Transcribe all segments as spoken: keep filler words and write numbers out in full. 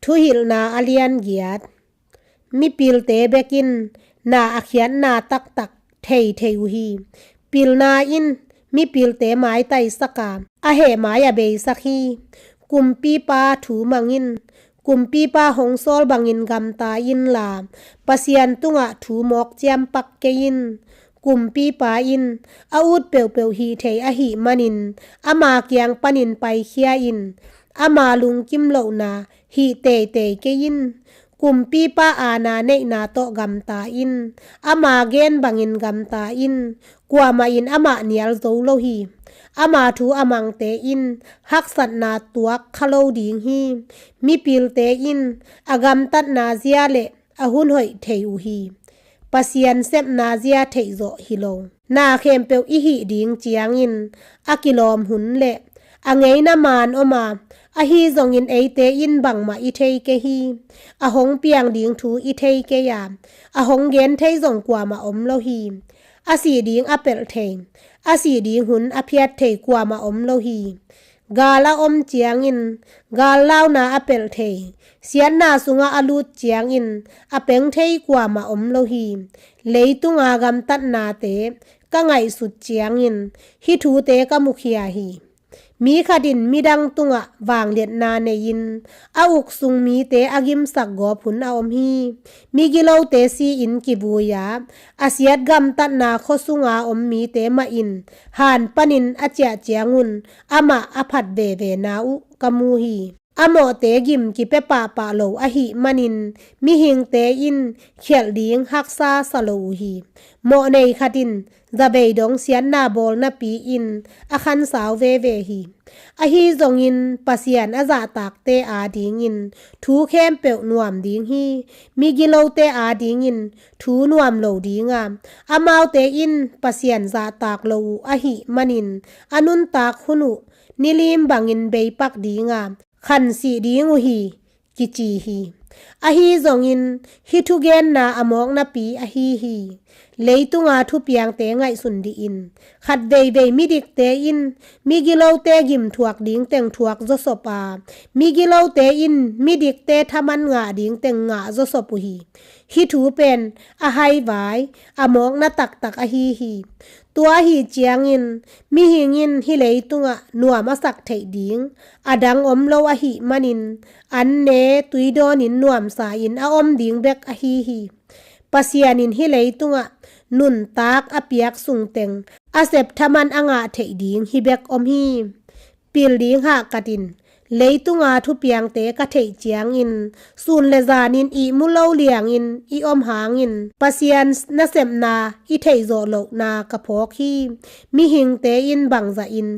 Thuhilhna a lian giat. Mipilte bek in na a khiatna taktak thei thei uh hi. Pilna in mipilte maitaisak a, a heh mai a beisak hi. Kumpipa thu mang in. Kumpipa hong sawl bangin gamta inla, Pasian tungah thu mawk ciampak kei in. Kumpipa in a ut peuhpeuh hih thei ahih manin ama kiang panin paikhia in. Ama lungkim lohna hih teitei kei in. Kumpipa aana neihna tawh gamta in. Ama gen bangin gamta in. Kuamah in amah nial zo lo hi. Ama thu a mangte in haksatna tuak kha lo ding hi. Mipilte in a gamtatna zia le a hun hoih thei uh hi. Pasian sepna zia theih zawh hi lo. Na khempeuh i hih ding ciangin a kilawm hun le a ngeina maan om a, ahi zongin eite in bangmah i thei kei hi. A hong piang ding thu i thei kei a, a hong gen thei zong kuamah om lo hi. A sih ding a pelh thei, a sih ding hun a phiat thei kuamah om lo hi. Gal a om ciangin gal launa a pelh thei, siatna sungah a lut ciangin a peng thei kuamah om lo hi. Leitunga gamtatnate ka ngaihsut ciangin hih thute ka mukhia hi. Mi khat in midang tungah vangliatna nei-in a uk sung mite a gimsak gawp hun a om hi. Migilote si-in kivui a, a siat gamtatna khua sunga om mite mah in han panin a ciah ciangun amah a phat vevena uh ka mu hi. A mawhte gim kipia pahpah lo ahih manin mihingte in khialh ding haksa sa lo uh hi. Mawh nei khat in zavei dong siatna bawl napi-in a khansau veve hi. Ahi zongin Pasian a zahtakte adingin thu khempeuh nuam ding hi. Migilote adingin thu nuam lo ding a, amaute in Pasian zahtak lo uh ahih manin a nuntak hun uh nilim bangin beipak ding a, khansih ding uh hi, kici hi. Ahi zongin hih thugenna a mawk napi ahi hi. Leitunga thupiangte ngaihsun dih in. Khat veivei midikte in migilote gim thuak ding teng thuak zawsop a, migilote in midikte thaman ngah ding teng ngah zawsop uh hi. Hih thu pen a haivai, a mawkna taktak ahi hi. Tua ahi ciangin mihing in hih leitungah nuam a sak theih ding a dang om lo ahih manin an ne tui dawnin nuamsa in a om ding bek ahi hi. Pasian in hih leitungah nuntak a piak sungteng a sep thaman a ngah theih ding hih bek om hi. Pil ding hahkat in, leitunga thupiangte ka theih ciangin sun le zanin ihmu lo liangin i om hangin Pasian nasepna i theih zawh lohna ka phawk hi. Mihingte in bangzah in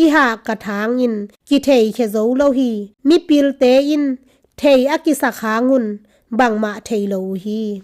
i hahkat hangin kitheikhia zo lo hi. Mipilte in thei a kisak hangun bangmah thei lo uh hi.